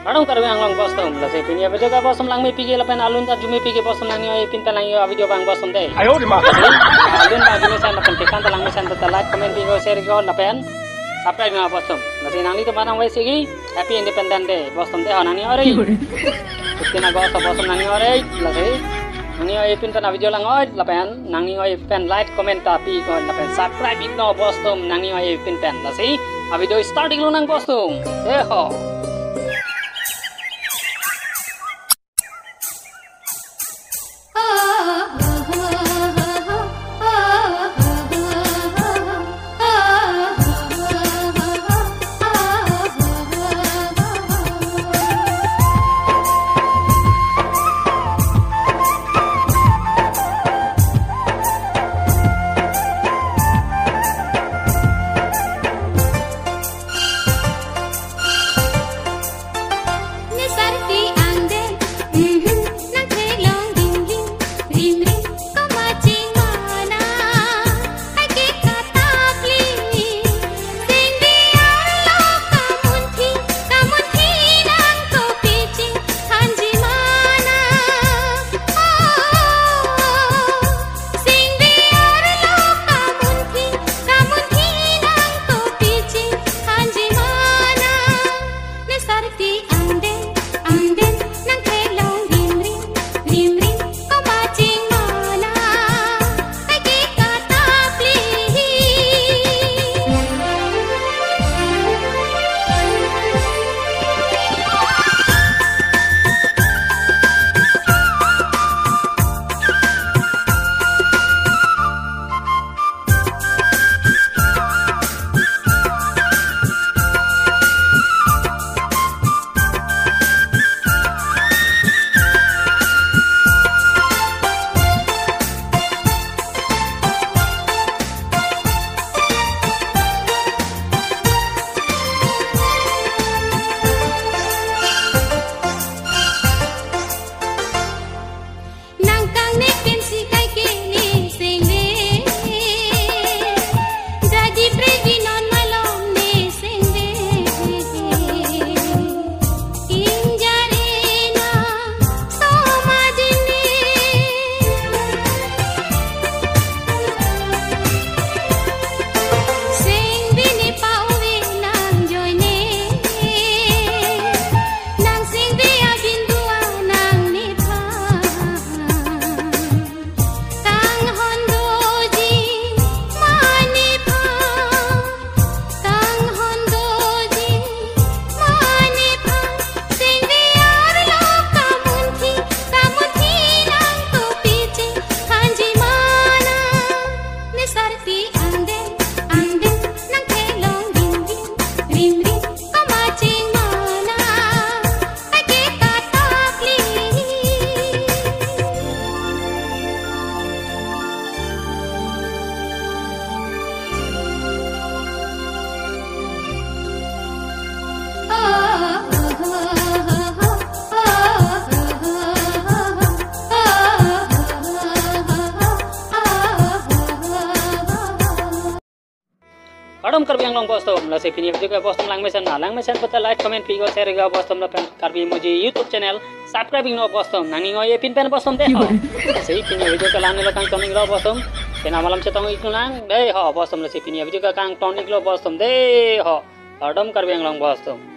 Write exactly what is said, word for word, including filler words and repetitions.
Kardom Karbi Anglong bostum, lasi pini avideo ke bostum langmepik ke lapen alun ta arjumepik ke bostum nangning oi-e pin pen nangning oi-e avideo abang bostum dei. Ayo di ma. Lasi alun ta arjumesen lapen kekan ta langmesen ta like, comment pi ko, share ko lapen subscribe ma bostum. Lasi nanglitum aphan nangvai sigi Happy Independence Day bostum dei ho nangning oi-e. Fifteen August bostum nangning oi-e. Lasi nangning oi-e pin pen avideo lang-oi lapen nangning oi-e pen like, comment ta pi ko lapen subscribe iknon bostum nangning oi-e pin pen. Lasi avideo start iklo nang bostum. Dei ho. Ne sarpi angden, mhm, nang thelong rim rim, rim rim, komat chingmana, ake katapli, singdi arlo kamunthi, kamunthi nang kopi chingthanji mana. Oh, oh, oh, oh. Singdi arlo kamunthi, kamunthi nang kopi chingthanji mana. Ne sarpi angden, angden nang thelong rim rim, rim rim, komat chingmana, ake katapli. Nang kangnek pensi kaike ne sengve, jadi previ non malom ne sengve. Injare nang somajine, sengve ne pa-ove nang joine. Nang singdi abin dua nang nephan. Tanghon doji ma nephan. Tanghon doji ma nephan. Singdi arlo kamunthi, kamunthi nang kopi chingthanji mana. Ne sarpi angden, angden nang thelong rim rim, rim rim, komat chingmana, ake katapli. Kardom Karbi Anglong bostum, lasi pini video ke bostum langmesen na, langmesen puta like, comment, pi ko share ga bostum lapen Karbi Emoji YouTube channel subscribe iknon bostum, nangning oi-e pin pen bostum dei ho. Lasi pini video ke la-an lo kangton iklo bostum, kena malam chetong iknang dei ho bostum, lasi pini video ke kangton iklo bostum dei ho. Kardom Karbi Anglong bostum.